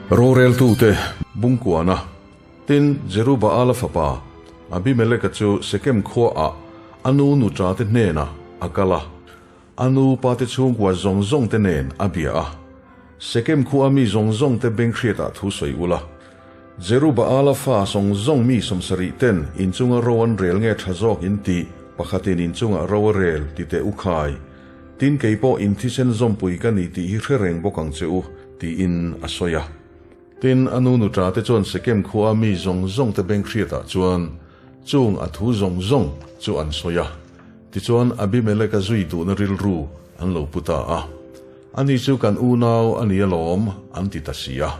Roreltute bungkuana tin Jerubaala fapa Abimeleka chu Sekem khuaah a nu nuṭate hnenah a kal a, a nu pate chhungkua zawng zawngte nen a bia a. Sekem khua mi zawng zawngte benghriatah thu sawi ula, Jerubaala fa zawng zawng mi 70 ten inchunga ro an rel nge tha zawk in tih pakhatin inchungah ro a rel ti teh u khai. Tin kei pawh in thisen zawmpui ka ni tih hi hre reng bawk ang che u, tiin a sawi a. Tin, a nu nuṭa te chuan Sekem khua mi zawng zawng te benghriatah chuan chung a thu zawng zawng chu an sawi a. Tichuan, Abimeleka zui duhna rilru an lo pu ta a. Ani chu kan unau a ni alawm, an ti ta si a.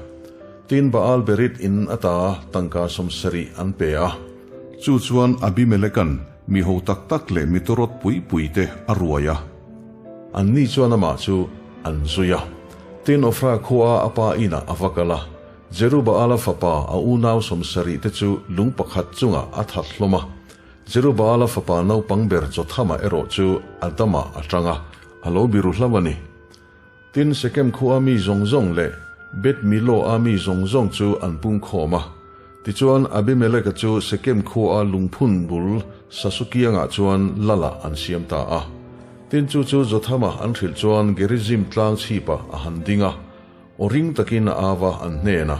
Tin, Baal Berith in ata tangka 70 an pe a. Chu chuan Abimeleka'n mi ho tak tak leh mi tawrawt pui pui te a ruai a. Anni chuan amah chu an zui a. Tin, Ofra khua a pa inah a va kal a. Jerubaala fapa a unau 70 te chu lung pakhat chungah a that hlawm a. Jerubaala fapa naupang ber Jothama erawh chu a damah a tang a, a lo biru hlauh a ni. Tin, Sekem khua mi zawng zawng leh Beth Milo-a mi zawng zawng chu an pung khawm a. Tichuan, Abimeleka chu Sekem khua lungphun bul Sasukiangah chuan Lala an siam ta a. Tin, chu chu Jothama an hrilh chuan Gerizim tlang chhipah a han ding a, aw ring takin a au a, an hnen a,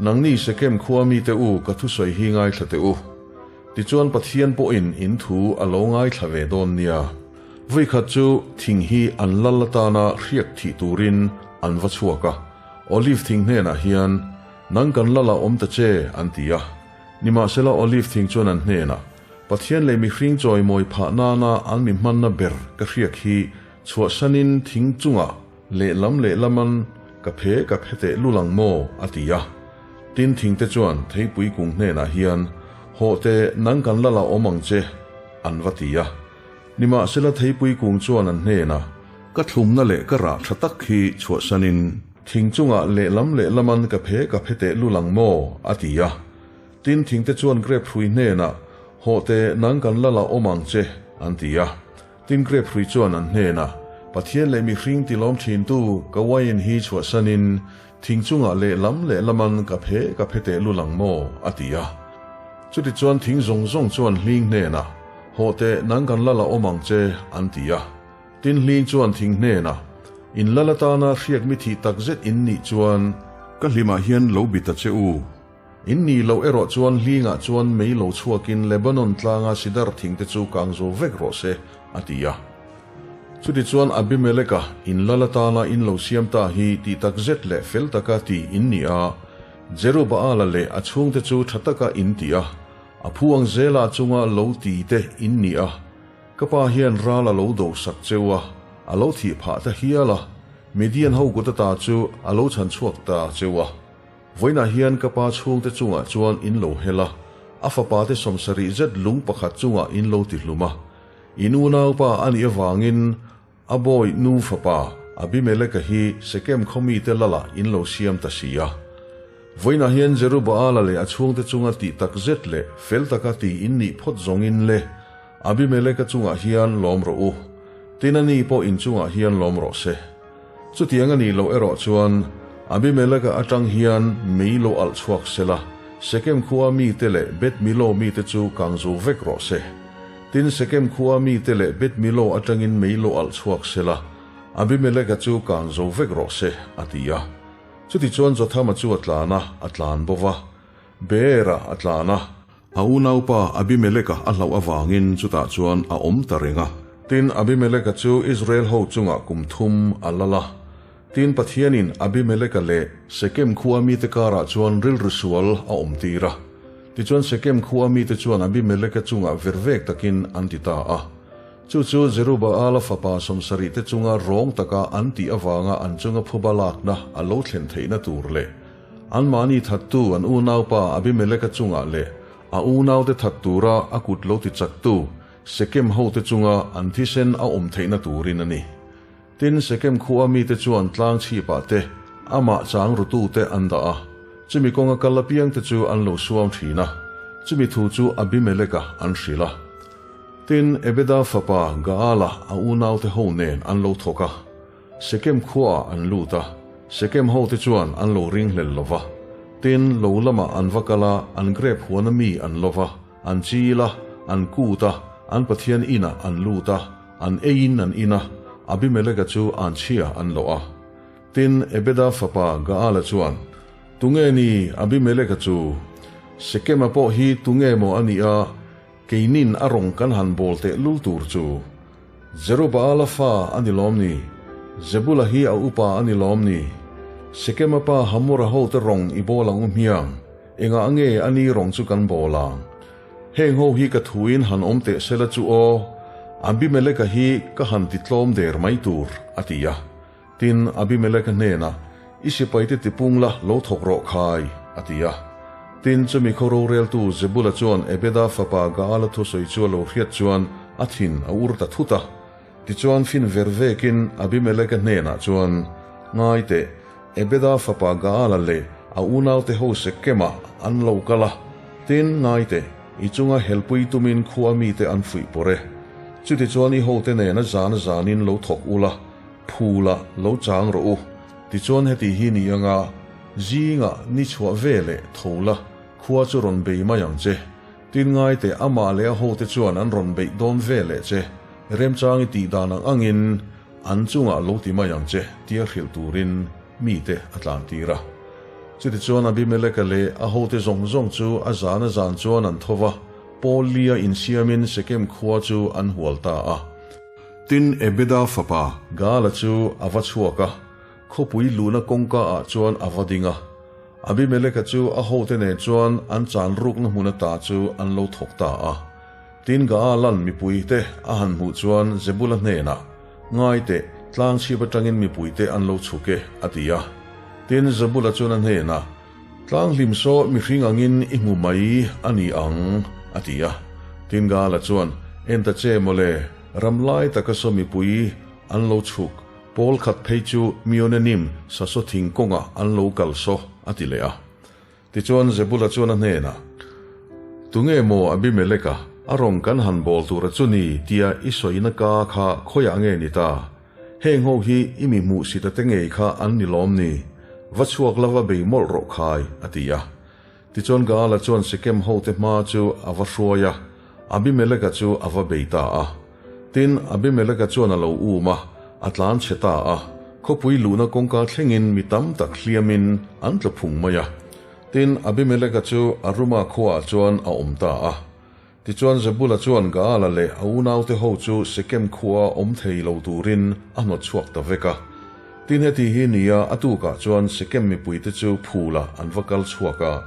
Nangni Sekem khua mite u, ka thusawi hi ngaithla teh u. Tichuan Pathian pawhin in thu a lo ngaithla ve dawn nia. Vawikhat chu thing hi an lal atana hriak thih turin an va chhuak a, Olive thing hnenah hian, Nang kan lal ah awm ta che, an ti a. Nimahsela Olive thing chuan an hnenah, Pathian leh mihring chawimawi phah nana an mi hmanna ber ka hriak hi chhuahsanin thing chungah lehlam lehlaman ka phe ka phe teh lul ang maw? a ti a. Tin thingte chuan theipui kung hnenah hian, Hawh teh, nang kan lal ah awm ang che, an va ti a. Nimahsela theipui kung chuan an hnenah, Ka thlumna leh ka rah tha tak hi chhuahsanin thing chungah lehlam lehlaman ka phe ka phe teh lul ang maw? a ti a. Tin thingte chuan grep hrui hnenah, Hawh teh, nang kan lal ah awm ang che, an ti a. Tin grep hrui chuan an hnenah, Pathian leh mihring tilawm thintu ka uaiin hi chhuahsanin thing chungah lehlam lehlaman ka phe ka phe teh lul ang maw? a ti a. Chutichuan thing zawng zawng chuan hling hnenah, Hawh teh, nang kan lal ah awm ang che, an ti a. Tin hling chuan thing hnenah, In lal atana hriak mi thih takzet in nih chuan ka hlimah hian lo bi ta che u. In nih loh erawh chuan hlingah chuan mei lo chhuakin Lebanon tlanga sidar thingte chu kang zo vek rawh se, a ti a. Chutichuan Abimeleka in lal atana in lo siam ta hi tih tak zet leh fel taka ti in ni a, Jerubaala leh a chhungte chu tha taka in ti a, a phu ang zela chunga lo ti te in ni a. Ka pa hian ral a lo do sak cheu a, a lo thih phah ta hial a, Midian ho kut ata chu a lo chhan chhuak ta cheu a. Vawiinah hian ka pa chhungte chungah chuan in lo hel a, a fapate 70 zet lung pakhat chungah in lo ti hlum a. In unaupa a nih avangin a bawi nu fapa Abimeleka hi Sekem khaw mite lalah in lo siam ta si a. Vawiinah hian Jerubaala leh a chhungte chunga tih tak zet leh fel taka ti in nih phawt zawngin le Abimeleka chungah hian lawm rawh u. Tin ani pawh in chungah hian lawm rawh se. Chutiang a nih loh erawh chuan Abimeleka atang hian mei lo alh chhuak sela, Sekem khua mite leh Beth Milo mite chu kang zo vek rawh se. Tin, Sekem khua mite leh Beth Milo atangin mei lo alh chhuak sela, Abimeleka chu kang zo vek rawh se, a ti a. Chutichuan Jothama chu a tlan a, a tlan bo va. Beer-ah a tlan a. A unaupa Abimeleka a hlauh avangin chutah chuan a awm ta reng a. Tin, Abimeleka chu Israel ho chungah kum thum a lal a. Tin, Pathianin Abimeleka leh Sekem khua mite karah chuan rilru sual a awm tir a. Tichuan Sekem khua mite chuan Abimeleka chungah vervek takin an ti ta a. Chu chu Jerubaala fapa 70 te chunga rawng taka an tih avanga an chunga phuba lakna a lo thlen theihna tur leh Anmahni thattu an unaupa Abimeleka chungah leh a unaute that tura a kut lo tichaktu Sekem hote chunga an thisen a awm theihna turin a ni. Tin, Sekem khua mite chuan tlang chhipah te amah chang rutute an dah a, chumi kawnga kal apiangte chu an lo suam thin a, chumi thu chu Abimeleka an hrilh a. Tin, Ebeda fapa Gaala a unaute ho nen an lo thawk a, Sekem khuaah an lut a. Sekem hote chuan an lo ringhlel lo va. Tin, lo lamah an va kal a, an grep huana mi an lo va, an chil a, an kut a, an Pathian inah an lut a, an eiin an in a, Abimeleka chu anchhia an lawh a. Tin, Ebeda fapa Gaala chuan, Tunge ni Abimeleka chu? Sekema pawh hi tunge maw a nih a, keinin a rawng kan han bawl teh lul tur chu? Jerubaala fa a ni lawm ni? Zebula hi a upa a ni lawm ni? Sekema pa Hamora hote rawng i bawl ang u hmiang, engah nge a ni rawng chu kan bawl ang? Heng ho hi ka thuin han awm teh sela chu aw, Abimeleka hi ka han ti tlawm der mai tur, a ti a. Tin, Abimeleka hnenah, I sipaite tipung la, lo thawk rawh khai, a ti a. Tin, chumi khaw roreltu Zebula chuan Ebeda fapa Gaala thusawi chu a lo hriat chuan a thin a ur ta thut a. Tichuan fin ver vekin Abimeleka hnenah chuan, Ngai teh, Ebeda fapa Gaala leh a unaute ho Sekemah an lo kal a, tin, ngai teh, i chunga helpui tumin khua mite an fuih pawr e. Chutichuan i hote nena zan zanin lo thawk ula, Phula lo chang rawh u. Tichuan heti hi ni anga zingah ni chhuah ve leh tho la, khua chu rawn bei mai ang che. Tin ngai teh amah leh a hote chuan an rawn beih dawn ve leh che. Remchang i tih dan ang angin an chungah lo ti mai ang che tia hrilh turin mite a tlan tir a. Chutichuan Abimeleka leh a hote zawng zawng chu a zan a zan chuan an tho va, Paul lia insiamin Sekem khua chu an hual ta a. Tin, Ebeda fapa Gaala chu a va chhuak a, khawpui luhna kawngka ah chuan a va ding a. Abimeleka chu a hote nen chuan an chan rukna hmun ata chu an lo thawk ta a. Tin, Gaalan mipuite a han hmuh chuan Zebula hnenah, Ngai teh, tlang chhip atangin mipuite an lo chhuk e, a ti a. Tin, Zebula chuan a hnenah, Tlang hlim saw mihring angin i hmu mai a ni ang, a ti a. Tin Gala chuan, En ta che mawle, ram lai taka saw mipui an lo chhuk, pawl khat phei chu Mionenim sasaw thing kawngah an lo kal saw, a ti leh a. Tichuan Zebula chuan a hnenah, Tunge maw Abimeleka, a rawng kan han bawl tura chu ni tia i sawina ka kha khawiah nge ni ta? Heng ho hi i mi hmuh sita te ngei kha an ni lawm ni? Va chhuak la va bei mawlh rawh khai, a ti a. Tichuan Gaala chuan Sekem hote hma chu a va hruai a, Abimeleka chu a va bei ta a. Tin, Abimeleka chuan a lo um a, a tlan chhe ta a, khawpui luhna kawngka thlengin mi tam tak hliamin an tla phung mai a. Tin, Abimeleka chu Aruma khuaah chuan a awm ta a. Tichuan Zebula chuan Gaala leh a unaute ho chu Sekem khua awm thei lo turin a hnawt chhuak ta vek a. Tin heti hi nia a tukah chuan Sekem mipuite chu phulah an va kal chhuak a,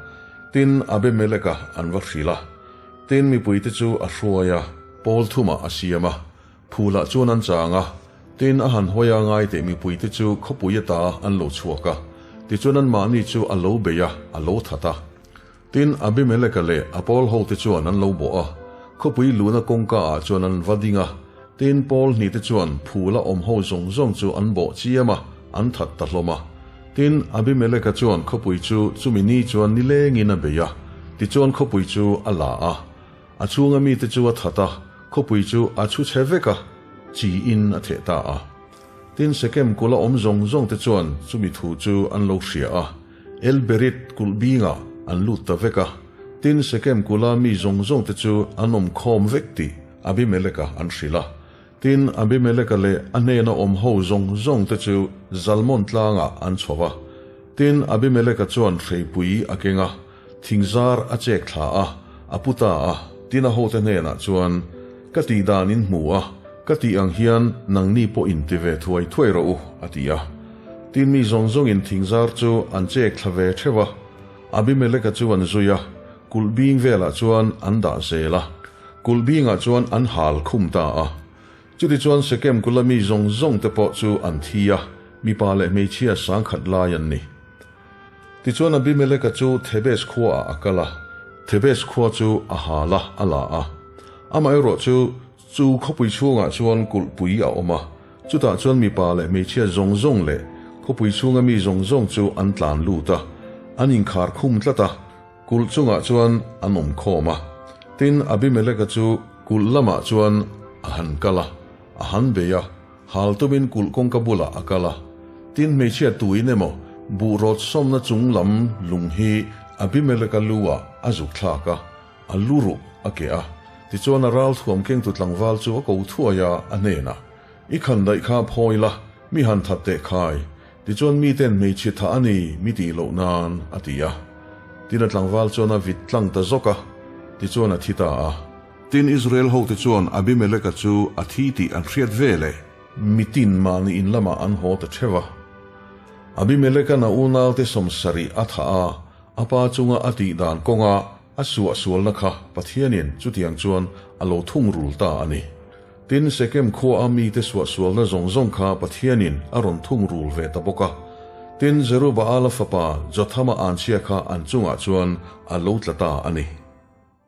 tin Abimeleka an va hrilh a. Tin mipuite chu a hruai a, pawl thumah a siam a, phulah chuan an chang a, tin a han hawi a ngai teh mipuite chu khawpui ata an lo chhuak a, tichuan anmahni chu a lo bei a, a lo that a. Tin, Abimeleka leh a pawl hote chuan an lo bawh a, khawpui luhna kawngka ah chuan an va ding a. Tin, pawl hnihte chuan phula awm ho zawng zawng chu an bawh chiam a, an that ta hlawm a. Tin, Abimeleka chuan khawpui chu chumi ni chuan nilengin a bei a, tichuan khawpui chu a la a. A chhunga mite chu a that a, khawpui chu a chhu chhe vek a, chi in a theh ta a. Tin, Sekem kula awm zawng zawngte chuan chumi thu chu an lo hria a. Elberit kulh bingah an lut ta vek a, tin Sekem kula mi zawng zawngte chu an awm khawm vek tih Abimeleka an hrilh a. Tin, Abimeleka leh a hnena awm ho zawng zawngte chu Zalmon tlangah an chho va. Tin, Abimeleka chuan hreipui a keng a, thingzar a chek thla a, a pu ta a. Tin a hote hnenah chuan, Ka tih dan in hmu a, ka tih ang hian nangni pawh in ti ve thuai thuai rawh u, a ti a. Tin mi zawng zawngin thingzar chu an chek thla ve theuh a, Abimeleka chu an zui a, kulh bing velah chuan an dah zel a, kulh bingah chuan an hal khum ta a. Chutichuan Sekem kula mi zawng zawng te pawh chu an thi a, mipa leh hmeichhia sangkhat lai an ni. Tichuan Abimeleka chu Thebes khuaah a kal a, Thebes khua chu a hal a, a la a. Amaherawh chu Chu khawpui chhungah chuan kulhpui a awm a, chutah chuan mipa leh hmeichhia zawng zawng leh khawpui chhunga mi zawng zawng chu an tlan lut a, an inkhar khum tlat a, kulh chungah chuan an awm khawm a. Tin, Abimeleka chu kulh lamah chuan a han kal a, a han bei a, hal tumin kulh kawngka bulah a kal a. Tin, hmeichhia tuin emaw buh rawt sawmna chung lam lung hi Abimeleka lu-ah a zuk thlak a, a lu ruh a keh a. Tichuan a ralthuam kengtu tlangval chu a ko thuai a, a hnenah, I khandaih kha phawi la, mi han that teh khai. Tichuan miten hmeichhe thah a ni mi tih loh nan, a ti a. Tin a tlangval chuan a vit tlang ta zawk a, tichuan a thi ta a. Tin Israel hote chuan Abimeleka chu a thi tih an hriat ve leh. Mitin mahni in lamah an haw ta theuh a. Abimeleka'n a unaute 70 a thah a, a pa chunga a tih dan kawnga a suahsualna kha Pathianin chutiang chuan a lo thungrul ta a ni. Tin, Sekem khuaa mite suahsualna zawng zawng kha Pathianin a rawn thungrul ve ta bawk a. Tin, Zerubaala fapa Jothama anchhia kha an chungah chuan a lo tla ta a ni.